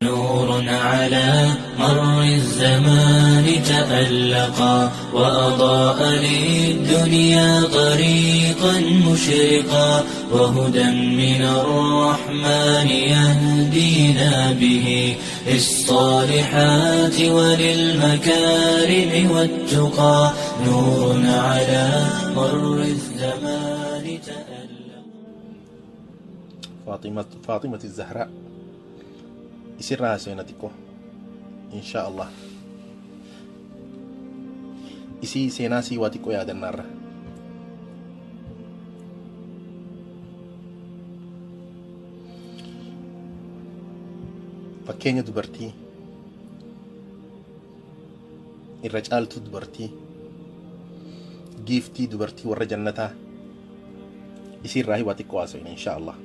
نور على مر الزمان تألقا وأضاء للدنيا طريقا مشرقا وهدى من الرحمن يهدينا به للصالحات وللمكارم والتقى نور على مر الزمان تألقا. فاطمة فاطمة الزهراء isirraa haasofna xiqqoo insha Allah isii seenaa sii waa xiqqoo yaadannaarra. Fakkeenya dubartii irra caaltuu dubartii giiftii dubartii warra jannataa isiirraa waa xiqqoo haasofna insha Allah.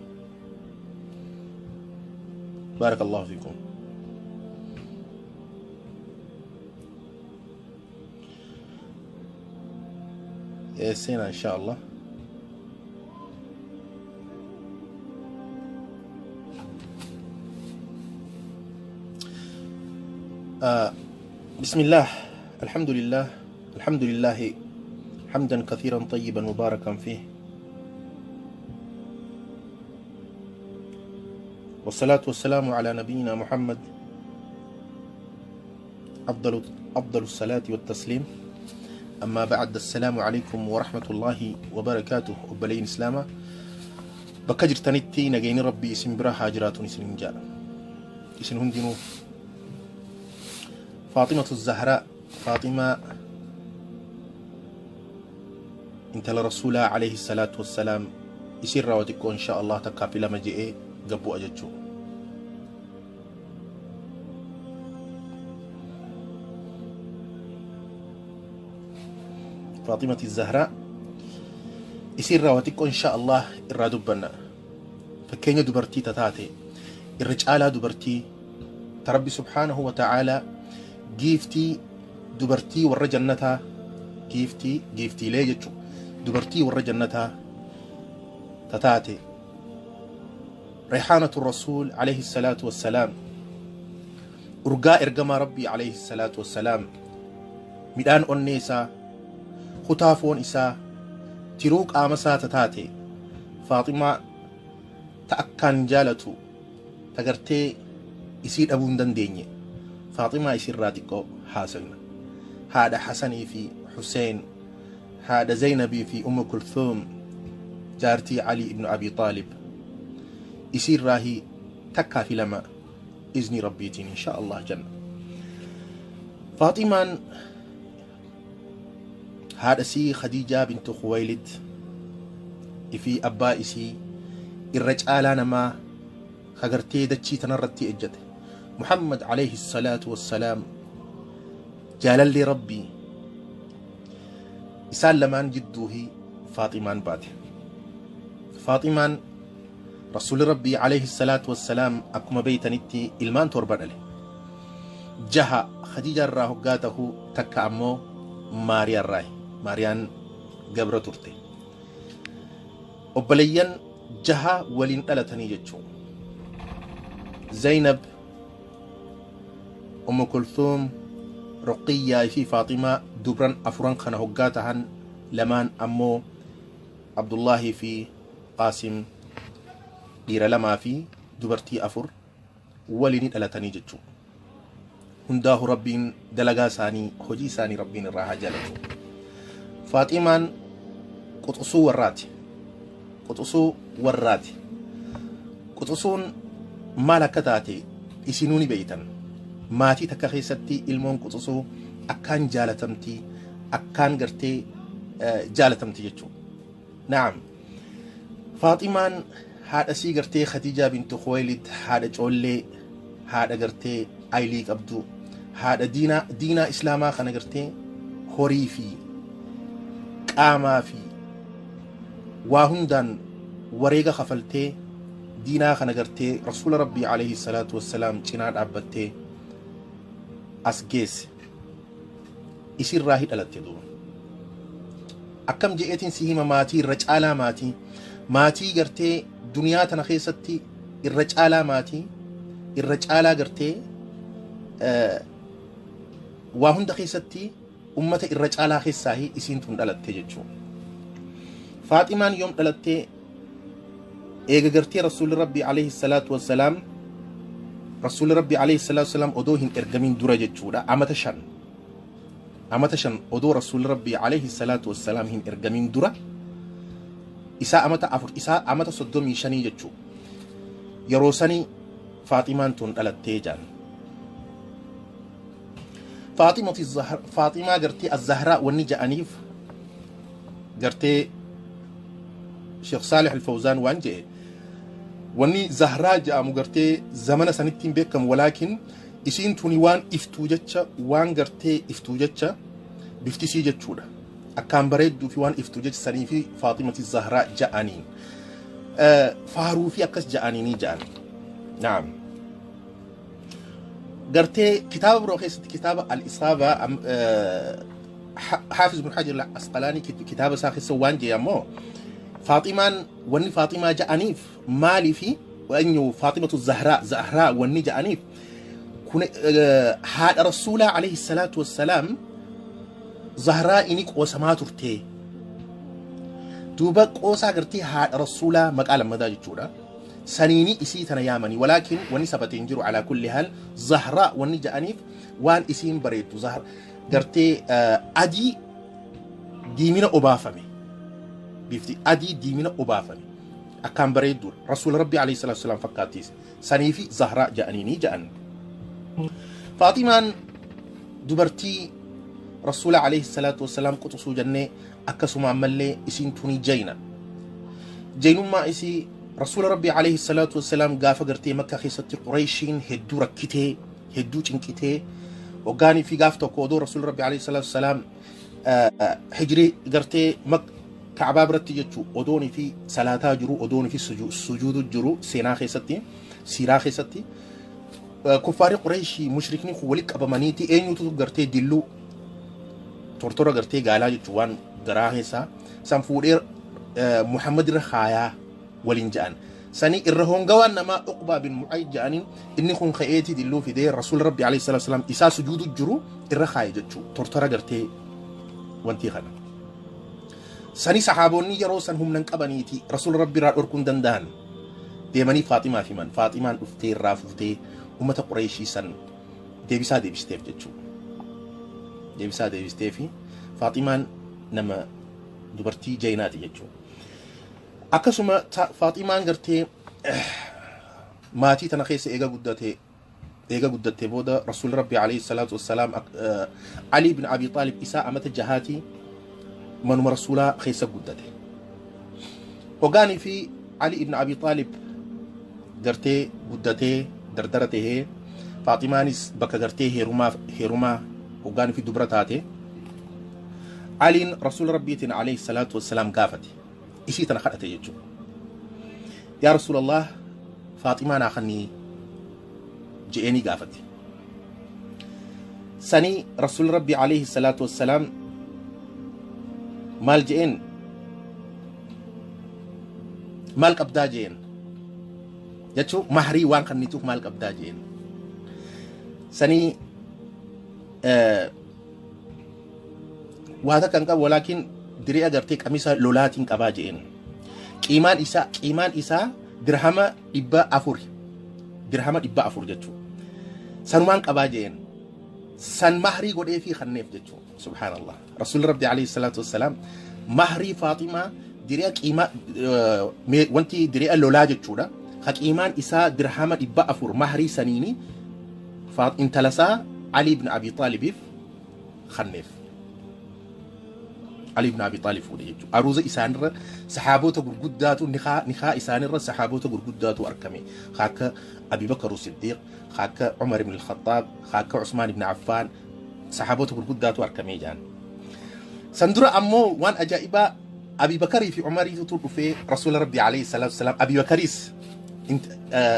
Baarakallahu fiikum. Seenaa insha Allah. آه بسم الله، الحمد لله، الحمد لله حمدا كثيرا طيبا مباركا فيه، والصلاة والسلام على نبينا محمد أفضل الصلاة والتسليم. أما بعد، السلام عليكم ورحمة الله وبركاته. Obboleeyyan Islaamaa bakka jirtanitti nageenyi Rabbii isin bira haa jiraatuun isin ja'a. Isin hundinuu Faaximatu Zahraa, Faaximaa intala Rasuulaa alayhi salaatu wassalaam, isirraa waa xiqqoo insha Allah takkaa fi lama je'ee gabbu'a jechuu. Faaximati Zahraa isirraa waa xiqqoo insha Allah irraa dubbanna. Fakkeenya dubartii tataate, irra caalaa dubartii ta Rabbi subhaanahu wa ta'aalaa giiftii dubartii warra jannataa, giiftii giiftiilee jechuun dubartii warra jannataa tataate, Rayhaanatu Rasuul alayhi salaatu wassalaam, urgaa ergamaa Rabbii alayhi salaatu wassalaam, midhaan onnee isaa, kutaa foon isaa, tiruu qaama isaa tataate, Faaximaa ta akkaan jaalatu, ta gartee isii dhabuu hin dandeenye, Faaximaa isirraa xiqqoo haasofna. Haadha Hasanii fi Huseen, haadha Zaynabii fi Ummu Kulthum, jaartii Ali ibnu Abi Xaalib, isiirraahi takkaa fi lama iznii Rabbiitiin insha Allah janna. Faaximaan haadha sii Khadiijaa bintu Khuwaylid fi abbaa isii irra caalaa namaa kagartee dachii tanarratti ejjate Muhammad alayhi salaatu wassalaam, jaalallee Rabbii, isaan lamaan jidduuhi Faaximaan baate. Faaximaan Rasuulli Rabbii alayhi salaatu wassalaam akkuma beeytanitti ilmaan torba dhale. Jaha Khadiija irraa hoggaa tahu, takka ammoo Maariyaa irraahi. Maariyaan gabra turte. Obboleeyyan jaha waliin dhalatanii jechuu. Zaynab, Ummu Kulthum, Ruqiyyaa fi Faaximaa dubran afuran kana hoggaa tahan, lamaan ammoo Abdullaahii fi Qaasim, dhiira lamaa fi dubartii afur waliin dhalatanii jechuu. Hundaahu Rabbiin dalagaa isaanii, hojii isaanii Rabbiin irraa haa jaalatu. Faaximaan quxusuu warraati. Quxusuu warraati. Quxusuun maal akka taate isinuu ni beeytan. Maatii takka keessatti ilmoon quxusuu akkaan jaalatamti, akkaan gartee jaalatamti jechuudha. Naam. Faaximaan haadha sii gartee Khadiijaa bintu Khuwaylid, haadha coollee, haadha gartee aylii qabdu, haadha diinaa islaamaa kana gartee horii fi qaamaa fi waa hundaan wareega kafaltee diinaa kana gartee Rasuula Rabbii alayhi salaatu wassalaam cinaa dhaabbattee as geesse. Isirraa dhalatte duuba. Akkam je'eetiin si hima, maatii irra caalaa, maatii gartee duniyaa tana keessatti irra caalaa maatii Irra caalaa gartee waa hunda keessatti ummata irra caalaa keessaa isiin tun dhalatte jechuudha. Faaximaan yoom dhalattee? Eega gartee Rasuulli Rabbii alayhi salaatu wassalaam, Rasuulli Rabbii alayhi salaatu wassalaam odoo hin ergamin dura jechuudha. Amata 5 odoo Rasuulli Rabbii alayhi salaatu wassalaam hin ergamin dura, isaa amata 4, isaa amata 35 jechuudha. Yeroo sanii Faaximaan tun dhalattee jaan. Faaximaa gartee Az-Zahraa wanni ja'aniif, gartee Sheekh Saalih Al-Fawzaan waan jedhe, wanni Zahraa jedhamu gartee zamana sanitti hin beekamu, walaakin isiin tuni waan iftuu jecha, waan gartee iftuu jecha bifti isii jechuudha. Akkaan bareedduu fi waan iftuu jecha sanii fi Faaximati Zahraa ja'aniin. Faaruu fi akkas ja'aniinii ja'an. Naam. Gartee kitaaba biroo keessatti, kitaaba Al-Isaaba, Haafiz ibn Hajar Al-Asqalaanii kitaaba isaa keessa waan jedhe ammoo, Faaximaan wanni Faaximaa ja'aniif maalii fi eenyu, Faaximatu Zahraa, Zahraa wanni ja'aniif kun haadha Rasuulaa alayhi salaatu wassalaam Zahraa inni qoosamaa turte. Duuba qoosaa gartee haadha Rasuulaa maqaa lammataa jechuudha. Saniini isii tana yaamanii, walaakin wanni sabatee hin jiru. Alaa kulli haal, Zahraa wanni ja'aniif waan isiin bareeddu, Zahra gartee adii diimina obaafame, bifti adii diimina obaafame, akkaan bareedduudha. Rasuula Rabbii alayhi salaatu wasalaam fakkaattiis sanii fi Zahraa ja'aniini ja'an. Faaximaan dubartii Rasuula alayhi salaatu wasalaam quxisuu jennee, akkasuma ammallee isiin tuni jayna. Jaynummaa isii, Rasuula Rabbii alayhi salaatu wasalaam gaafa gartee Makka keessatti Qureeshiin hedduu rakkitee, hedduu cinqitee, hoggaanii fi gaaf tokko odoo Rasuula Rabbii alayhi salaatu wasalaam hijirii gartee Ka'abaa biratti jechuu odoonii fi salaataa jiru, odoonii fi sujuudu jiru, seenaa keessatti, siiraa keessatti, kuffaarri Qureeshii mushrikni kun walitti qabamaniiti eenyutu gartee dilluu tortora gartee gaalaa jechuun waan garaa keessaa san fuudhee Muhammad irra kaayaa waliin ja'an. Sanii irra hongawaan namaa Uqbaa bin Mu'ayyid ja'aniin, inni kun ka'eetii dilluu fidee Rasuula Rabbi alayhi salaatu wasalaam isaa sujuudu jiru irra kaaye jechuu tortora gartee wantii kana. Sanii sahaabonni yeroo san humna hin qabaniiti Rasuula Rabbi irraa dhorkuu hin danda'an. Deemanii Faaximaaf himan. Faaximaan dhuftee irraa fuutee ummata Qureeshii san deebisaa deebisteef jechuudha. Deebisaa deebisteefi Faaximaan nama dubartii jayinaati jechuudha. Akkasuma Faaximaan gartee maatii tana keessa eega guddattee booda, Rasuulli Rabbi alayhi salaatu wassalaam Ali ibn Abi Xaalib isaa amata jahaatii manuma Rasuulaa keessa guddate. Hoggaanii fi Ali ibn Abi Xaalib gartee guddatee dardara tahee, Faaximaanis bakka gartee heerumaa hoggaanii fi dubra taate, Aliin Rasuula Rabbiitiin alayhi salaatu wassalaam gaafate. Isii tana kadhate jechuudha. Yaa Rasuulallah, Faaximaa naa kennii je'eenii gaafate. Sanii Rasuulli Rabbii alayhi salaatu wassalaam maal je'een? Maal qabdaa je'een jechuun, mahrii waan kennituuf maal qabdaa je'een. Sanii waa takka hin qabu, walaakin diree agartee qamisa lolaatiin qabaa je'een. Qiimaan isaa dirhama 400, dirhama 400 jechuudha. Sanumaan qabaa je'een. San mahrii godhee fi kanneef jechuudha. Subhaanallah. Rasuulli Rabbi alayhi salaatu wassalaam mahrii Faaximaa diree qiimaa wanti diree lolaa jechuudha. Ka qiimaan isaa dirhama 400 mahrii saniini intala isaa Ali ibn Abi Xaalibiif kanneef. Ali ibn Abi Xaalib fuudhe jechuudha. Aruuza isaanirra sahaabota gurguddaatu, nikaa isaanirra sahaabota gurguddaatu argame. Akka Abi Bakr Siddiq, akka Umar ibn al-Khattab, akka Usmaan ibn Affaan, sahaabota gurguddaatu argamee jaan. San dura ammoo waan ajaa'ibaa Abi Bakarii fi Umariitu dhufee Rasuula Rabbi alayhi salaatu wasalaam, Abi Bakariis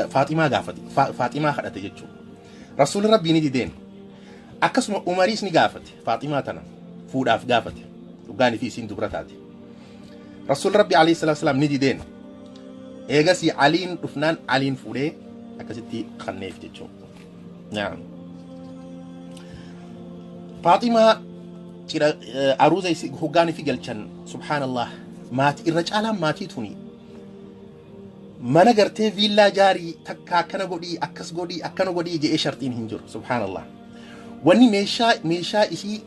Faaximaa gaafate, Faaximaa kadhate jechuudha. Rasuulli Rabbii ni dideen. Akkasuma Umariis ni gaafate, Faaximaa tana fuudhaaf gaafate. Dhugaanii fi isiin dubra taate. Rasuulli Rabbi alayhi salaatu wasalaam ni dideen. Eegasii Aliin dhufnaan Aliin fuudhee Akkasitti kanneef jechuudha. Naam. Faaximaa cidha aruuza isii hoggaan fi galchan, subhaanallah, maatii irra caalaan maatii tuni mana gartee viillaa jaarii takka akkana godhii, akkas godhii, akkana godhii jedhee sharxiin hin jiru, subhaanallah. Wanni meeshaa isii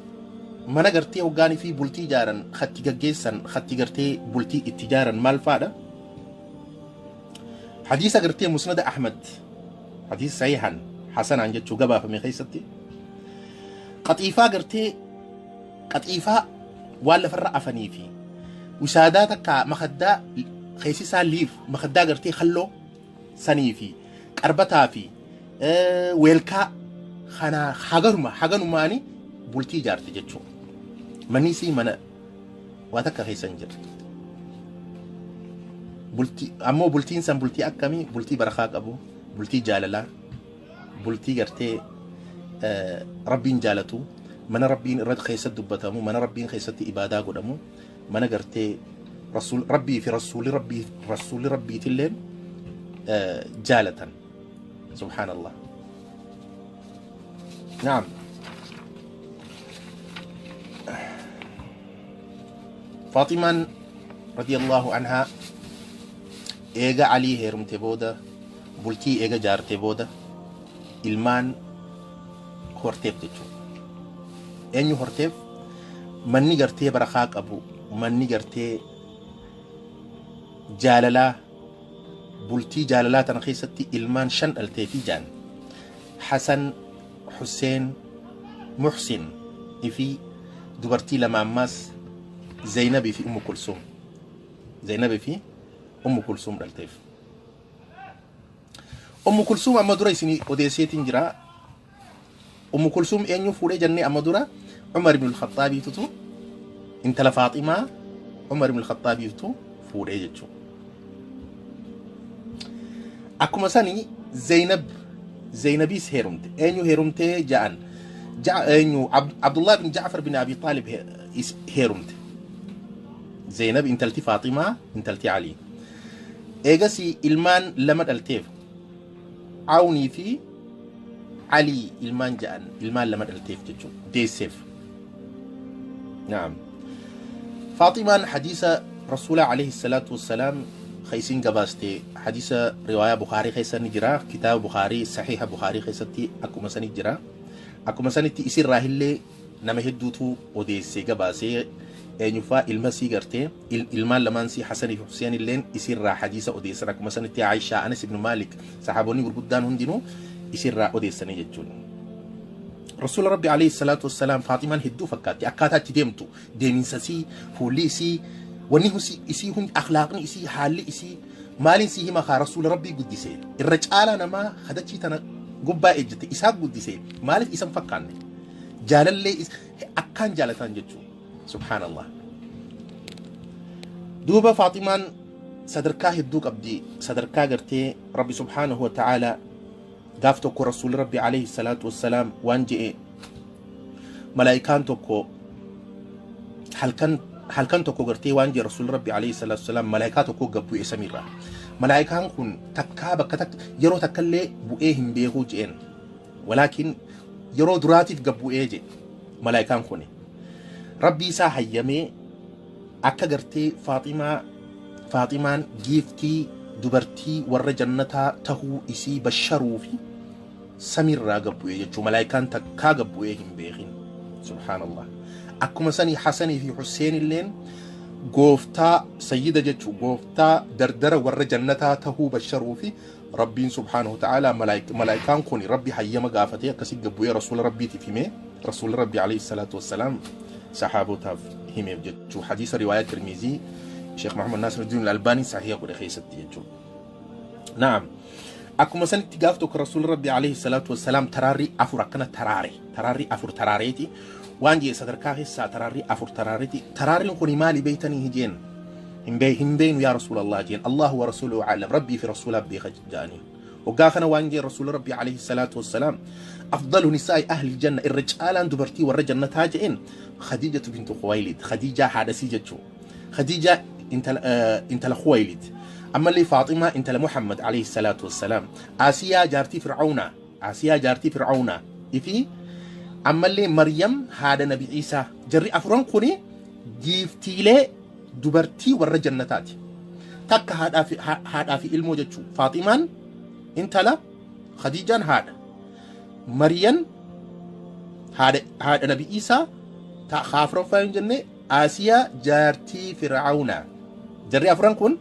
mana gartee hoggaanii fi bultii jaaran katti gaggeessan, katti gartee bultii itti jaaran maal faadha? Hadiisa gartee Musnada Ahmad, hadiisa sahihan hasanaan jechuu, gabaafame keessatti qaxiifaa gartee qaxiifaa waan lafarra afanii fi wisaadaa takka makaddaa keessi isaa liif makaddaa gartee halloo sanii fi qarbataa fi weelkaa kana haganuma haganumaani bultii ijaarte jechuudha. Manni isii mana waa takka keessa hin jirre. Bultii ammoo bultiin san bultii akkamii? Bultii barakaa qabu, bultii jaalalaa, bultii gartee rabbiin jaalatu, mana rabbiin irratti keessatti dubbatamu, mana rabbiin keessatti ibaadaa godhamu, mana gartee rasuul rabbii fi rasuulli rabbii rasuulli rabbiitillee jaalatan. Subhaanallah. Naam. Faaximaan radiyallahu anhaa eega Alii heerumte booda, bultii eega jaarte booda, ilmaan horteef jechuudha. Eenyu horteef? Manni gartee barakaa qabu, manni gartee jaalalaa, bultii jaalalaa tana keessatti ilmaan shan dhaltee fi jaan. Hasan, Hussein, Muhsin fi dubartii lama ammaas, Zainabii fi Ummu Kulsuum. Zainabii fi Ummu Kulsuum dhalteef. Ummu Kulsuum amma dura isinii odeesseetiin jira. Ummu Kulsuum eenyu fuudhee jennee amma dura? Umar ibn al-Khaxaabiitutu, intala Faaximaa Umar ibn al-Khaxaabiitutu fuudhee jechuudha. Akkuma sani Zainab, Zainabiis heerumte. Eenyu heerumtee ja'an? Eenyu Abdullah bin Ja'far bin Abi Xaalib heerumte. Zainab intalti Faaximaa, intalti Ali. Eegasii ilmaan lama dhalteef. Awnii fi Alii ilmaan ja'an, ilmaan lama dhalteef jechuudha. Deesseef. Naam. Faaximaan hadiisa Rasuula alayhi salaatu wassalaam ka isin gabaaste, hadiisa riwaayaa Bukaarii keessa ni jira. Kitaaba Bukaarii, Sahiha Bukaarii keessatti akkuma sani jira. Akkuma sanitti isirraa illee nama hedduutu odeessee gabaasee. Eenyufaa? Ilma sii gartee ilmaan lamaan sii Hasanii fi Huseen illeen isirraa hadiisa odeessan. Akkuma sanitti Aishaa, Anas ibn Malik, sahaabonni gurguddaan hundinuu isirraa odeessanii jechuudha. Rasuula Rabbi alayhi salaatu wassalaam Faaximaan hedduu fakkaatti. Akkaataa itti deemtu, deeminsa isii, fuulli isii, wanni isii hundi, akhlaaqni isii, haalli isii, maaliin sii hima kaa? Rasuula Rabbii guddise. Irra caalaa namaa hadachii tana gubbaa ejjete isaa guddise. Maaliif isan fakkaanne? Jaalallee akkaan jaalatan jechuudha. Subhaanallah. Duuba Faaximaan sadarkaa hedduu qabdi. Sadarkaa gartee Rabbi subhaanahu wa ta'ala gaaf tokko Rasuulli Rabbi alayhi salaatu wassalaam waan je'e, malaayikaan tokko halkan tokko gartee waan je'e Rasuulli Rabbi alayhi salaatu wassalaam, malaayikaa tokko gad bu'e samiirraa. Malaayikaan kun takkaa bakka takka yeroo takkallee bu'ee hin beekuu je'een. Walaakin yeroo duraatiif gad bu'ee je'e malaayikaan kun. Rabbii isaa hayyamee akka gartee Faaximaan giiftii dubartii warra jannataa tahuu isii basharuu fi samiirraa gad bu'ee jechuu, malaayikaan takkaa gad bu'ee hin beekin. Subhaanallah. Akkuma sanii Hasanii fi Hussein illeen gooftaa sayyida jechuu, gooftaa dardara warra jannataa tahuu basharuu fi Rabbiin subhaanahu ta'ala malaayikaan kun Rabbi hayyama gaafatee akkasii gad bu'ee Rasuula Rabbiitiif himee, Rasuulli Rabbi alayhi salaatu wassalaam sahaabotaaf himeef jechuu, hadiisa riwaayaa Tirmizii, Sheekh Muhammad Naasiruddin Al-Albaanii sahiha godhe keessatti jechuudha. Naam. Akkuma sanitti gaaf tokko Rasuulli Rabbi alayhi salaatu wassalaam taraarrii afur akkana taraare. Taraarrii afur taraareeti. Waan jee sadarkaa keessaa taraarrii afur taraareeti. Taraarriin kun maali beeytanii hijeen? Hin beeynu yaa Rasuulallah jeen. Allahu wa Rasuuluhu a'lam. Rabbii fi Rasuulaa beeka jedhaniin. Waggaa kana waan jee Rasuulli Rabbi alayhi salaatu wassalaam, afdalu nisaa'i ahli janna, irra caalaan dubartii warra jannataa je'een, Khadiijatu bintu Khuwaylid. Khadiijaa haadhasii jechuu. Khadiijaa intala Khuwaylid. Ammallee Faaximaa intala Muhammad alayhi salaatu wassalaam. Asiyaa jaartii Fir'aawnaa. Asiyaa jaartii Fir'aawnaa. Ifi ammallee Maryam haadha Nabi Iisaa. Jarri afuran kuni giiftiilee dubartii warra jannataati. Takka haadhaa fi ilmoo jechuu. Faaximaan intala Khadiijaan haadha. Mariyan haadha Nabi Iisaa ta afuraffaa hin jenne Asiyaa jaartii Fir'aawnaa. Jarri afuran kun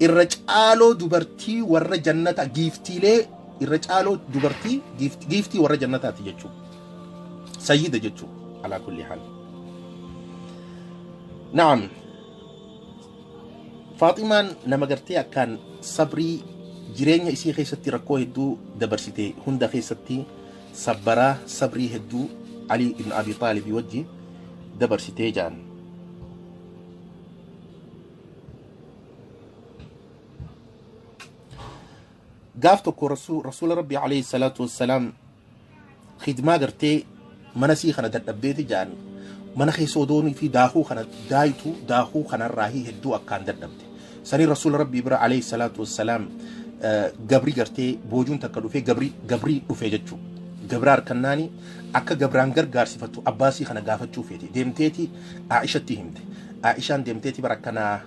irra caaloo dubartii warra jannata giiftiilee irra caaloo dubartii giiftii warra jannataati jechuudha. Sayyida jechuudha. Alaa kulli haal. Naam. Faaximaan nama gartee akkaan sabrii jireenya isii keessatti rakkoo hedduu dabarsite hunda keessatti sabbaraa sabrii hedduu Ali ibn Abi Xaalibii wajji dabarsitee jaan. Gaaf tokko rasuula Rabbii alayhi salaatu wassalaam khidmaa gartee mana sii kana dadhabdeeti jaan mana keessa odoonii fi daakuu kana daayitu daakuu kanarraahii hedduu akkaan dadhabde. Sanii rasuula Rabbii bira alayhi salaatu wassalaam gabri gartee boojuun takka dhufee gabrii dhufee jechuudha. Gabra harkannaani akka gabraan gargaarsifattu abbaasii kana gaafachuu feete. Deemteeti Aa'ishatti himte. Aa'ishaan deemteeti bara akkanaa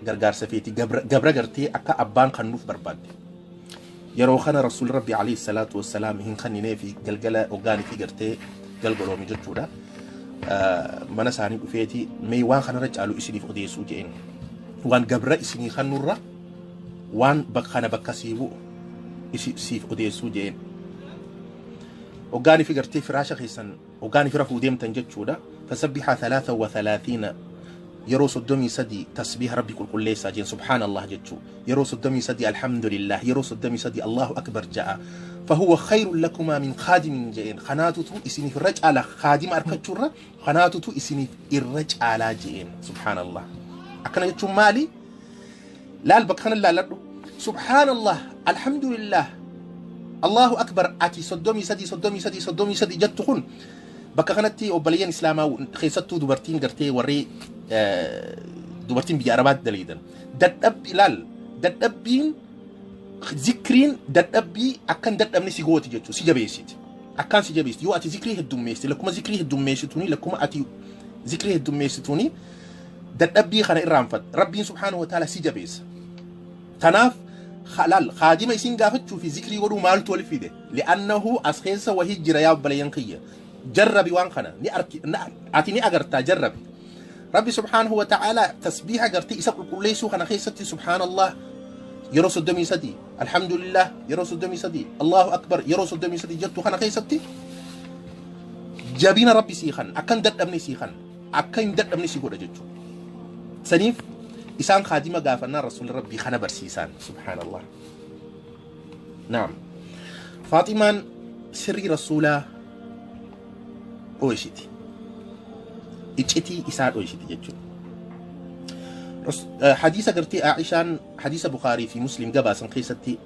gargaarsa feeti gabra gartee akka abbaan kannuuf barbaadde. Yeroo kana rasuulli Rabbi alayhi salaatu wassalaam hin kanninee fi galgala hoggaanii fi gartee galgaloomi jechuudha. Mana isaanii dhufeeti mee waan kanarra caalu isiniif odeessuu jedheen. Waan gabra isinii kannurra waan kana bakka sii bu'u siif odeessuu jedheen. Hoggaanii fi gartee firaasha keessan hoggaanii fi rafuu deemtan jechuudha. Fasabbiha 33 yeroo 33 tasbiiha Rabbi qulqulleessaa jeen subhaanallah jechuu. Yeroo 33 alhamdulillah yeroo 33 Allahu akbar ja'a. Fahuwa khayrun lakumaa min khaadimin jeen. Kanaatutu isiniif irra caala khaadima arkachuurra kanaatutu isiniif irra caalaa jeen subhaanallah. Akkana jechuun maali? Laal bakka kana laalladhu. Subhaanallah alhamdulillah Allahu akbar ati 33 33 33 jettu kun bakka kanatti obboleeyyan islaamaa keessattuu dubartiin gartee warri dubartiin biyya arabaatti daleedan dadhabbi laal dadhabbiin zikriin dadhabbii akkan dadhabni si gooti jechuudha si jabeessiti akkaan si jabeessiti yoo ati zikrii heddummeessite lakkuma zikrii heddummeessituuni lakkuma ati zikrii heddummeessituuni dadhabbii kana irraanfatta rabbiin subhaanahu wa ta'ala si jabeessa. Tanaaf laal khaadima isin gaafachuu fi zikrii godhuu maaltu wal fide li'annahu as keessa wahii jira yaa obboleeyyan kiyya jarrabi waan kana ni arki ati ni agartaa jarrabi. Rabbi subhaanahu wa ta'ala tasbiiha gartee isa qulqulleessuu kana keessatti subhaanallah yeroo 33 alhamdulillah yeroo 33 Allahu akbar yeroo 33 jettu kana keessatti jabina Rabbi sii kan akkan dadhabne sii kan akka hin dadhabne si godha jechuudha. Saniif isaan khaadima gaafannaa rasuulli Rabbii kana barsiisaan subhaanallah. Naam. Faaximaan sirrii rasuulaa dhoysiti. Iccitii isaa dhoysiti jechuudha. Hadiisa gartee Aishaan hadiisa Bukaarii fi Muslim gabaasan keessatti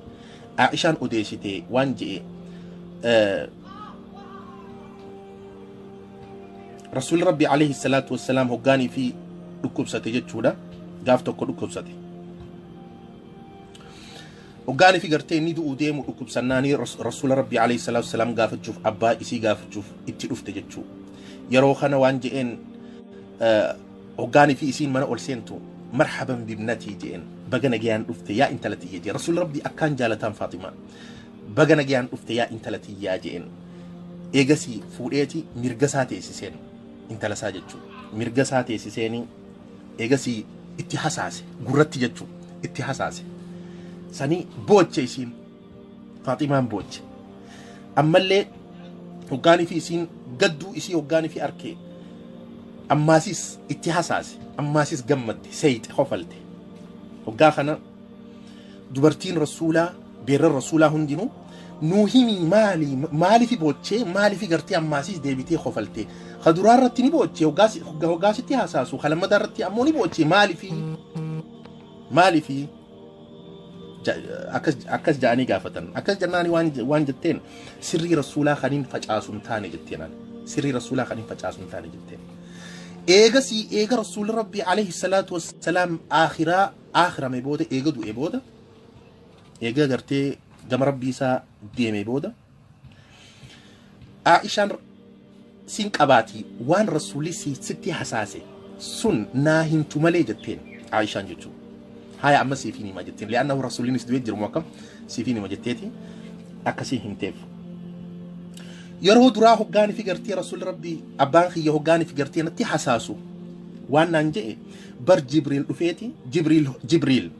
Aishaan odeessite waan je'e Rasuulli Rabbi alayhi salaatu wassalaam hoggaanii fi dhukkubsate jechuudha. Gaaf tokko dhukkubsate. Hoggaanii fi gartee inni du'uu deemu dhukkubsannaanii Rasuula Rabbi alayhi salaatu wassalaam gaafachuuf abbaa isii gaafachuuf itti dhufte jechuudha. Yeroo kana waan je'een hoggaanii fi isiin mana ol seentu marhaban bibnatii je'een baga nagayaan dhufte yaa intala tiyya je'een. Rasuulli Rabbi akkaan jaalataan Faaximaa baga nagayaan dhufte yaa intala tiyyaa je'een. Eegasii fuudheeti mirga isaa teessiseen intala isaa jechuudha. Mirga isaa teessiseenii eegasii itti hasaase gurratti jechuudha. Itti hasaase. Sanii booche isiin Faaximaan booche. Ammallee hoggaanii fi isiin gadduu isii hoggaanii fi arkee ammaasis itti hasaase ammaasis gammadde seeyxe hofalte. Hoggaa kana dubartiin rasuulaa beerran rasuulaa hundinuu nuu himii maali maalifi boochee maalifi gartee ammaasis deebitee kofaltee ka duraa irratti ni boochee hoggaasitti hasaasu ka lammataa irratti ammoo ni boochee maalifi maalifi akkas ja'anii gaafatan akkas jennaani waan jetteen sirrii rasuulaa kaniin facaasu hin taane jetteenaan sirrii rasuulaa kaniin facaasu hin taane jetteen eegasii eega rasuulli rabbii alayhi salaatu wassalaam aakhiraa aakhirame booda eega du'e booda eega gartee gama rabbii isaa deeme booda Aishaan siin qabaatii waan rasuulli sitti hasaase sun naa himtu malee jetteen Aishaan jechuudha. Haya amma siif hin hima jetteen li'aannahu rasuuliinis du'ee jiru akkam siif hin hima jetteeti akkasii himteef. Yeroo duraa hoggaanii fi gartee rasuulli rabbii abbaan kiyya hoggaanii fi gartee natti hasaasu waan naan je'e bar Jibriil dhufeeti Jibriil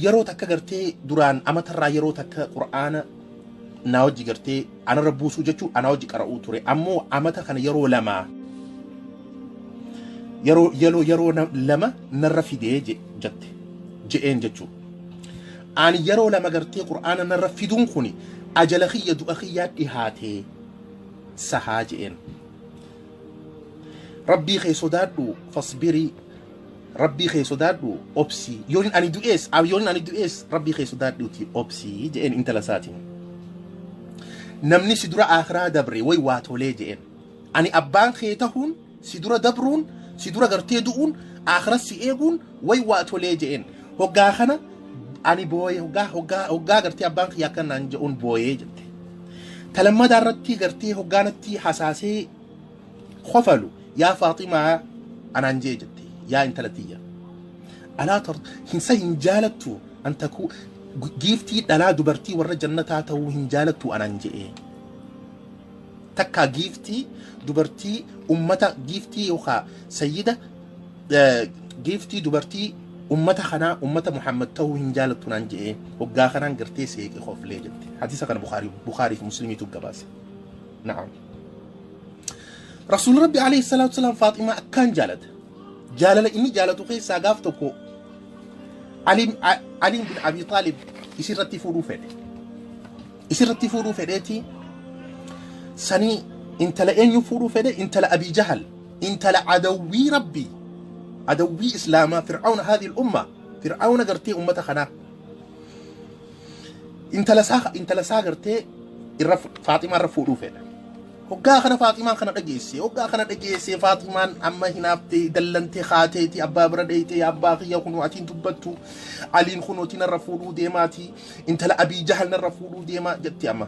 yeroo takka gartee duraan amatarraa yeroo takka qur'aana naa wajji gartee anarra buusuu jechuun anaa wajji qara'uu ture ammoo amata kana yeroo lama yeroo lama narra fidee jette je'een jechuudha. Ani yeroo lama gartee qur'aana narra fiduun kuni ajala kiyya du'a kiyyaa dhihaatee sahaa je'een. Rabbii kee sodaadhu fasbirii rabbii kee sodaadhu obsii yoon ani du'ees yoon ani du'ees rabbii kee sodaadhuuti obsii je'een intala isaatiin. Namni si dura akhiraa dabre way waa tolee je'een. Ani abbaan kee tahuun si dura dabruun si dura gartee du'uun akhira si eeguun way waa tolee je'een. Hoggaa kana ani booye hoggaa gartee abbaan kiyya akka naan je'uun booyee jette. Talammadaa irratti gartee hoggaanatti hasaasee kofalu yaa Faaximaa anaan jee jette yaa intala tiyya. Alaa hinsa hin jaalattu an takuu giiftii dhalaa dubartii warra jannataa ta'uu hin jaalattu anaan je'ee. Takkaa giiftii dubartii ummata giiftii yookaan sayyida giiftii dubartii ummata kanaa ummata Muhammad ta'uu hin jaalattu naan je'ee hoggaa kanaan gartee seeqee koflee jette. Hadiisa kana Bukaarii fi Muslimiitu gabaase. Na'am. Rasuulli Rabbi alayhi salaatu wasalaam Faaximaa akkaan jaalata. Jaalala inni jaalatu keessaa gaaf tokko Aliin bin Abi Xaalib isirratti fuudhuu fedhe. Isirratti fuudhuu fedheeti sanii intala eenyu fuudhuu fedhe intala Abi Jahal intala adawwii Rabbii adawwii Islaamaa Fir'aawna haadhi umma Fir'aawna gartee ummata kanaa intala isaa gartee irra Faaximaa irra fuudhuu fedha. Hoggaa kana Faaximaan kana dhageesse hoggaa kana dhageesse Faaximaan amma hinaaftee dallantee kaateeti abbaa bira dheeytee abbaa kiyya kunoo atiin dubbattu Aliin kunootii narra fuudhuu deemaati intala Abii Jahal narra fuudhuu deemaa jetti amma.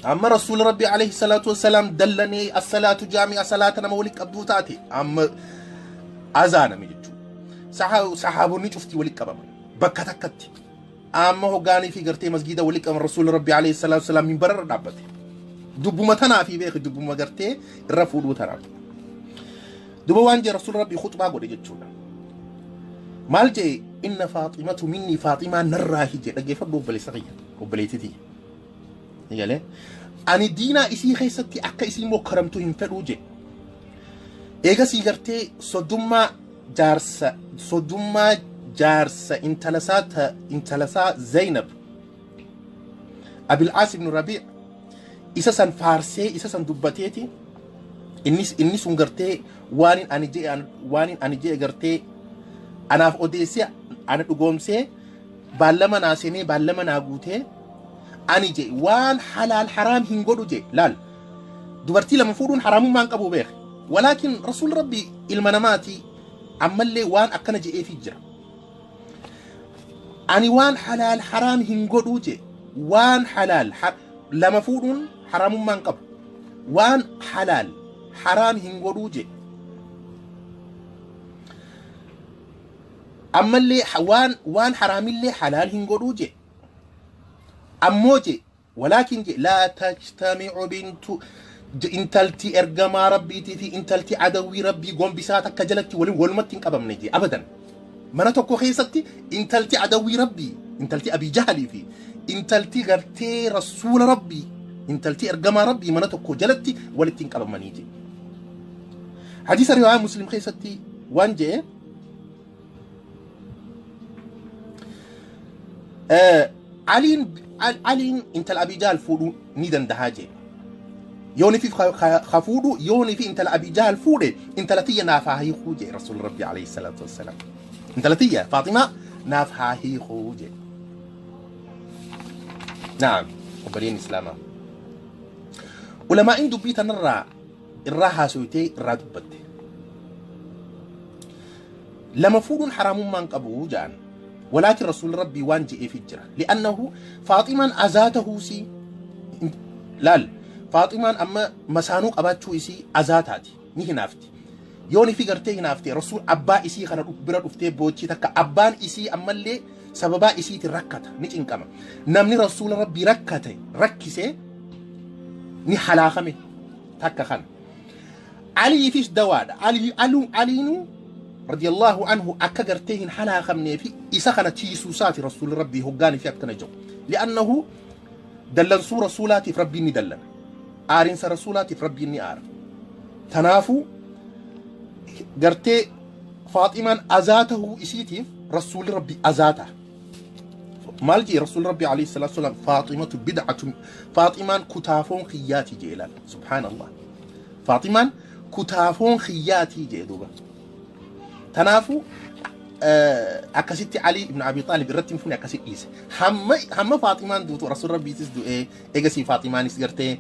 Amma rasuula rabbi alayhi salaatu wassalaam dallanee as-salaatu jaami'a salaata nama walitti qabduu taate amma azaaname jechuudha. Sahaabonni cuftii walitti qabaman bakka takkatti. Amma hoggaanii fi gartee masgiida walitti qabaman rasuula rabbi alayhi salaatu wassalaam minbararra dhaabbate. Dubbuma tanaa fi beeki dubbuma gartee irra fuudhuu tanaaf. Duba waan jee rasuula rabbi khuxbaa godhe jechuudha. Maal jee inna Faaximatu minni Faaximaa narraa hije dhaggeeffadhu obboleessa kiyya obboleettii tiyya. Galee ani diinaa isii keessatti akka isiin mokkaramtu hin fedhuu je. Eegasii gartee sodummaa jaarsa intalasaa Zainab Abil Aas ibn Rabii isa san faarsee isa san dubbateeti inni sun gartee waan ani je'e gartee anaaf odeessee ana dhugoomsee baallama naa seenee baallama naa guutee ani je waan halaal haraam hin godhu je laal dubartii lama fuudhuun haraamummaa hin qabu beek walaakin rasuul rabbi ilma namaati ammallee waan akkana je'eefi jira ani waan halaal haraam hin godhu je waan halaal lama fuudhuun haraamummaa hin qabu waan halaal haraam hin godhu je ammallee waan haraamillee halaal hin godhu je ammoo je walaakin je laa tajtamicu bintu intalti ergamaa rabbiitii fi intalti adawwii rabbii gombisaa takka jalatti waliin walumatti hin qabamne je abadan mana tokko keessatti intalti adawwii rabbii intalti abii jahalii fi intalti gartee rasuula rabbii intalti ergamaa rabbii mana tokko jalatti walitti hin qabamanii je. Hadiisa riwaayaa Muslim keessatti waan je'e Aliin intala Abii Jahal fuudhuu ni dandahaa jee. Yooni fi ka fuudhu yooni fi intala Abii Jahal fuudhe intala tiyya naaf haa hiikuu jee Rasuul Rabbi alayhi salaatu wassalaam. Intala tiyya Faaximaa naaf haa hiikuu jee. Naam obboleen Islaamaa. Ulamaa'in dubbii tanarraa irraa haasoytee irraa dubbatte. Lama fuudhuun haraamummaan qabu ja'an. Walaakin Rasuulli Rabbii waan je'eefi jira. Li'annahu Faaximaan azaa tahuusii laal, Faaximaan amma masaanuu qabaachuu isii azaa taati, ni hinaafti. Yoon ifi gartee hinaafte, Rasuul abbaa isii kana bira dhuftee boochii takka, abbaan isii ammallee sababaa isiitiin rakkata, ni cinqama. Namni Rasuula Rabbii rakkate rakkisee ni halaakame takka kana. Aliifis dawaadha. Ali alu Aliinuu radiyallahu anhu akka gartee hin halaakamnee fi isa kana tiisuu isaati Rasuulli Rabbii hoggaanii fi akkana jedhu. Li'annahu dallansuu Rasuulaatiif Rabbiin ni dallana. Aarinsa Rasuulaatiif Rabbiin ni aara. Tanaafuu gartee Faaximaan azaa tahuu isiitiif Rasuulli Rabbii azaa taha. Maal jee Rasuulli Rabbii alayhi salaatu wasalaam? Faaximatu bid'atu, Faaximaan kutaafoon kiyyaati jee ilaal. Subhaanallah. Faaximaan kutaafoon kiyyaatii jee duuba. Tanaafuu akkasitti Ali ibn Abi Xaalib irratti hin fuune, akkasi dhiise. Hamma Faaximaan duutu Rasuul Rabbiitis du'ee, egasii Faaximaanis gartee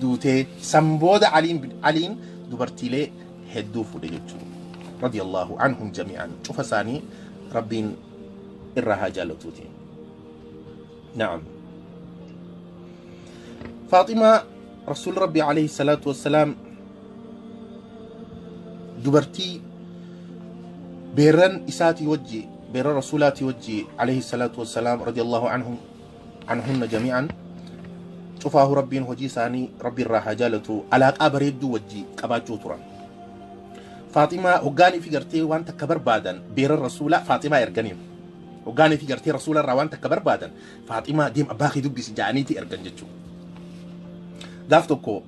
duutee, san booda Aliin dubartiilee hedduu fuudhe jechuudha. Radiyallahu anhum jami'an, cufa isaanii Rabbiin irraa haa jaalatuuti. Na'am. Faaximaa Rasuul Rabbi alayhi salaatu wassalaam dubartii beerran isaatii wajji, beerran Rasuulaatii wajji alayhi salaatu wassalaam, radiyallahu anhum anhunna jami'an, cufaahu Rabbiin hojii isaanii Rabbi irraa haa jaalatu, alaaqaa bareedduu wajji qabaachuu turan. Faaximaa hoggaanii fi gartee waan takka barbaadan beerran Rasuulaa Faaximaa erganiin. Hoggaanii fi gartee Rasuula irraa waan takka barbaadan, Faaximaa deem abbaa kee dubbisi ja'aniiti ergan jechuudha. Gaaf tokko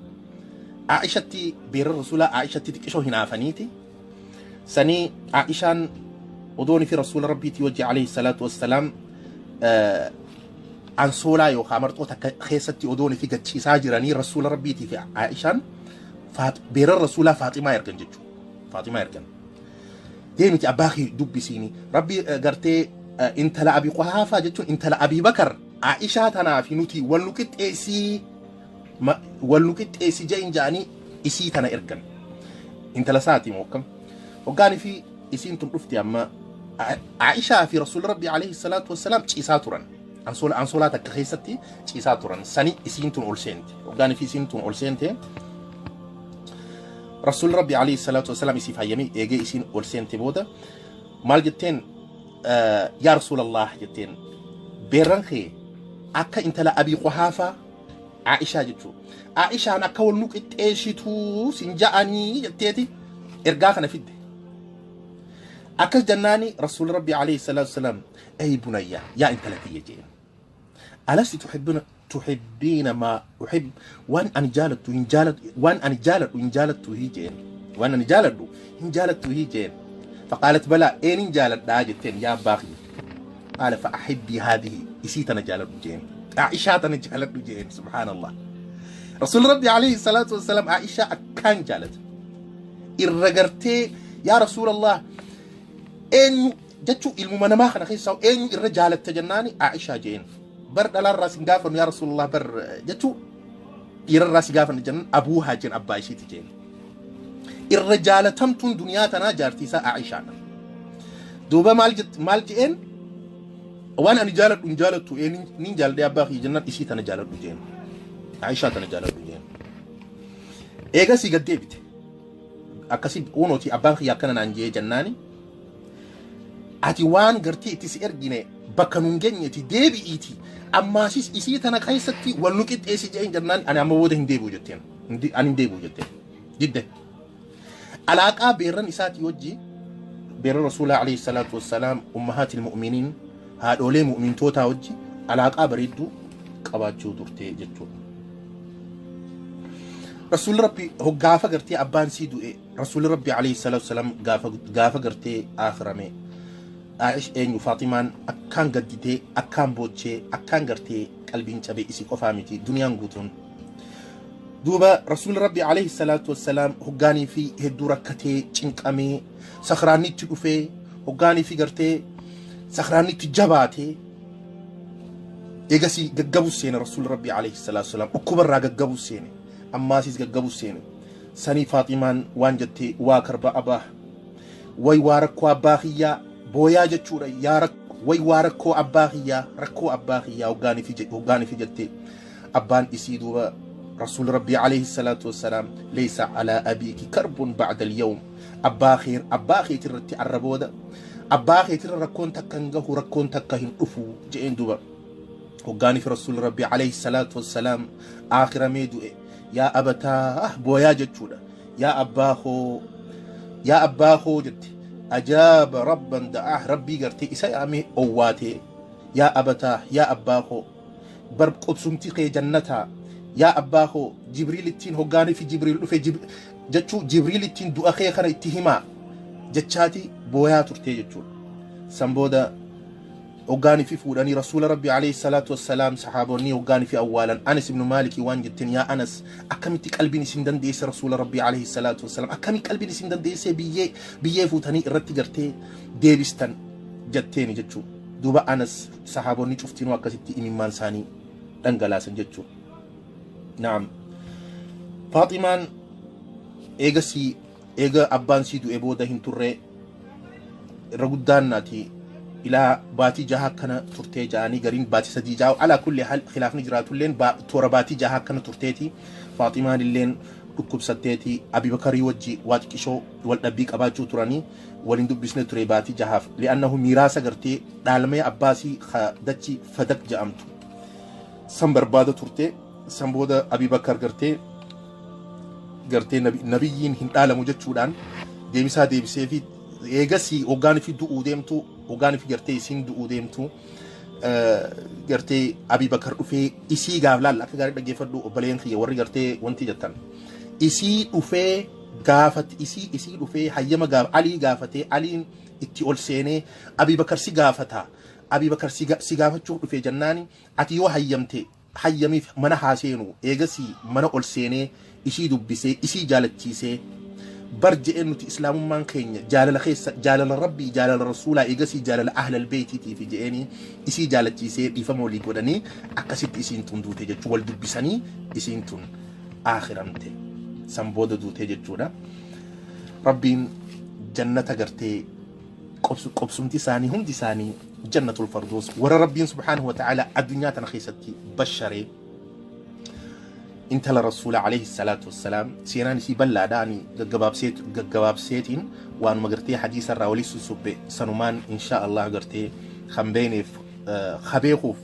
Aishatti beerran Rasuulaa Aishatti xiqqishoo hinaafaniiti. Sanii Aishaan odoon fi Rasuula Rabbiitii wajji alayhi salaatu wassalaam ansoolaa yookaan marxoo takka keessatti odoon fi gachiisaa jiranii, Rasuula Rabbiitii fi Aishaan beerran Rasuulaa Faaximaa ergan jechuudha. Faaximaa ergan. Deemiti abbaa kee dubbisiini. Rabbi gartee intala Abi Quhaafaa jechuun intala Abii Bakar Aishaa tanaa fi nuti wal nu qixxeessii, wal nu qixxeessi je'in ja'anii isii tana ergan. Intala isaati moo akkam? Hoggaanii fi isiin tun dhufte, amma Aishaa fi Rasuulli Rabbi alayhi salaatu wassalaam ciisaa turan. Ansoolaa takka keessatti ciisaa turan. Sani isiin tun ol seente. Hoggaanii fi isiin tun ol seente, Rasuulli Rabbi alayhi salaatu wassalaam isiif hayyamee eegee isiin ol seente booda maal jetteen? Yaa Rasuulallah jetteen, beerran kee akka intala Abii Quhaafaa Aishaa jechuudha. Aishaan akka wal nu qixxeessituu sin ja'anii jetteeti ergaa kana fidde. Akkas jennaani Rasuulli Rabbi alayhi salaatu wassalaam, ay bunayya, yaa intala tiyya jeen. Alasti tuhibbina tuhibbiina maa uhib, waan ani jaalattu hin jaalattu, waan ani jaaladhu hin jaalattu hii jeen. Waan ani jaaladhu hin jaalattu hii jeen. Faqaalat balaa, eenin jaaladhaa jetteen yaa abbaa kiyya. Qaala fa'ahibbii haadhihi, isii tana jaaladhu jeen. Aishaa tana jaaladhu jeen, subhaanallah. Rasuulli Rabbi alayhi salaatu wassalaam Aishaa akkaan jaalata. Irra gartee yaa Rasuulallah eenyu jechuu ilmuma namaa kana keessaa eenyu irra jaalatta jennaani Aishaa jeen. Bar dhalaarraa sin gaafannu yaa Rasuulallah, bar jechuu dhiirarraa si gaafannu jennaan abuuhaa jeen, abbaa ishiiti jeen. Irra jaalatamtuun duniyaa tanaa jaartii isaa Aishaadha. Duuba maal je'een? Waan ani jaaladhu hin jaalattu? Ee nin jaaladhe abbaa kiyya jennaan, isii tana jaaladhu jeen. Aishaa tana jaaladhu jeen. Eegasii gad deebite. Akkasii unooti abbaan kiyya akkana naan jee jennaani. Ati waan gartee itti si ergine bakka nun geenyeeti, deebi'iiti. Ammaasis isii tana keessatti wal nu qixxeessi jeen jennaan, ani amma booda hin deebi'u jetteen. Ani hin deebi'u jetteen. Didde. Alaaqaa beerran isaatii wajji, beerran Rasuulaa alayhi salaatu wassalaam, ummahaatil mu'miniin, haadholee mu'mintootaa wajji alaaqaa bareedduu qabaachuu turte jechuudha. Rasuulli Rabbi gaafa gartee abbaan sii du'e, Rasuulli Rabbi alayhi salaatu wassalaam gaafa gartee aakhirame, Aish eenyu Faaximaan akkaan gadditee, akkaan boochee, akkaan gartee qalbiin cabee, isii qofaa miti duniyaan guutuun. Duuba Rasuulli Rabbi alayhi salaatu wassalaam hoggaanii fi hedduu rakkatee cinqamee sakraanni itti dhufee, hoggaanii fi gartee sakraanni itti jabaatee, eegasii gaggabuu seene. Rasuulli Rabbi alayhi salaatu wassalaam dhukkubarraa gaggabuu seene, ammaasis gaggabuu seene. Sanii Faaximaan waan jettee, waa karba abaa Way waa rakkoo abbaa kiyyaa booyaa jechuudha. Yaa way waa rakkoo abbaa kiyyaa, rakkoo abbaa kiyyaa hoggaanifi jette. Abbaan isii duuba rasuul rabbii alayhi salaatu wassalaam, laysa alaa abiiki karbun ba'da al-yawm, abbaa kee, abbaa keetirratti arra booda abbaa keetirra rakkoon takka hin gahu, rakkoon takka hin dhufu je'een. Duuba hoggaanifi rasuul rabbii alayhi salaatu wassalaam aakiramee du'e, yaa abataa booyaa jechuudha. Yaa abbaa koo, yaa abbaa koo jette. Ajaaba rabban da'aa, rabbii gartee isa yaamee owwaatee, yaa abataa, yaa abbaa koo, bar qubsumti kee jannataa, yaa abbaa koo, Jibriil ittiin hoggaanii fi Jibriil dhufe jechuu, Jibriil ittiin du'a kee kana itti himaa jechaati booyaa turtee jechuudha. San booda hoggaanii fi fuudhanii rasuula rabbi alayhi salaatu wassalaam, sahaabonni hoggaanii fi awwaalan, Anas ibnu Maalikii waan jetteen, yaa Anas, akkamitti qalbiin isin dandeesse, rasuula rabbi alayhi salaatu wassalaam akkamitti qalbiin isin dandeesse biyyee fuutanii irratti gartee deebistan jetteeni jechuudha. Duuba Anas, sahaabonni cuftinuu akkasitti imimmaan isaanii dhangalaasan jechuudha. Naam. Faaximaan eegasii, eega abbaan sii du'e booda hin turre. Irra guddaan naati ilaa baatii 6 akkana turtee ja'anii, gariin baatii 3 ja'a. Alaa kulli hal khilaafni jiraatulleen toora baatii 6 akkana turteeti. Faaximaan illeen dhukkubsatteeti Abibakarii wajji waa xiqqishoo wal dhabbii qabaachuu turanii, waliin dubbisne ture baatii 6f, li'annahu miiraasa gartee dhaalmee abbaasii dachi Fadak ja'amtu san barbaada turte. San booda Abibakar gartee nabiyyiin hin dhaalamu jechuudhaan deebisaa deebisee fi eegasii hoggaan fi du'uu deemtu, hoggaan fi gartee isiin du'uu deemtu, gartee Abibakar dhufee isii gaaf laalla. Akka gaarii dhaggeeffadhu obboleen kiyya, warri gartee wanti jettan, isii dhufee gaafat, isii dhufee hayyama gaaf Alii gaafatee, Aliin itti ol seenee, Abibakar si gaafata, Abibakar si gaafachuuf dhufee jennaani, ati yoo hayyamte hayyamiif mana haa seenu. Eegasii mana ol seenee isii dubbisee isii jaalachiisee, bar je'een, nuti islaamummaan keenya jaalala keessa, jaalala rabbii, jaalala rasuulaa, eegasii jaalala ahlal beeytiitii fi je'eenii isii jaalachiisee, dhiifama walii godhanii akkasitti isiin tun duute jechuu. Wal dubbisanii isiin tun aakiramte, san booda duute jechuudha. Rabbiin jannata gartee qobsumti isaanii hundi isaanii jannatul fardoos, warra rabbiin subhaanahu wa ta'ala addunyaa tana keessatti basharee, intala rasuula alayhi salaatu wassalaam. Seenaan isii bal'aadha. Ani gaggabaabseetiin waanuma gartee hadiisa irraa walii susubbe sanumaan insha Allah gartee kan beekneef kabeekuuf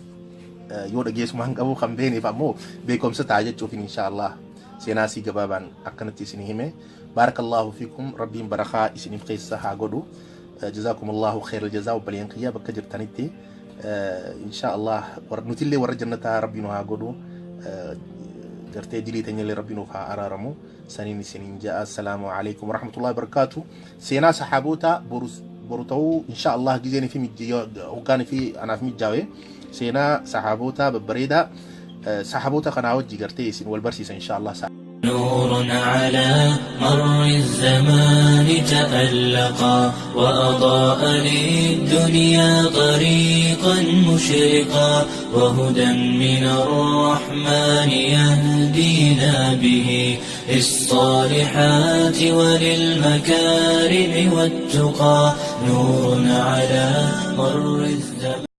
yoo dhageessumaan qabu, kan beekneef ammoo beekumsa ta'a jechuuf insha Allah seenaa isii gabaabaan akkanatti isinii hime. Baarakallahu fiikum, rabbiin barakaa isiniif keessa haa godhu. Jazaakum Allahu khayral jazaa. Obboleen kiyya bakka jirtanitti insha Allah nutillee warra jannataa rabbi nu haa godhu, gartee dilii teenyallee rabbi nuuf haa araaramu saniin isiniin ja'a. Assalaamu alaikum warahmatullahi wabarakaatu. Seenaa saxaaboota boru ta'uu insha Allah gizeen fi hoggaan fi anaaf mijjaawe seenaa saxaaboota babbareedaa saxaaboota kanaa wajji gartee isin wal barsiisa insha Allah. نور على مر الزمان تألقا وأضاء للدنيا طريقا مشرقا وهدى من الرحمن يهدينا به للصالحات وللمكارم والتقى، نور على مر الزمان.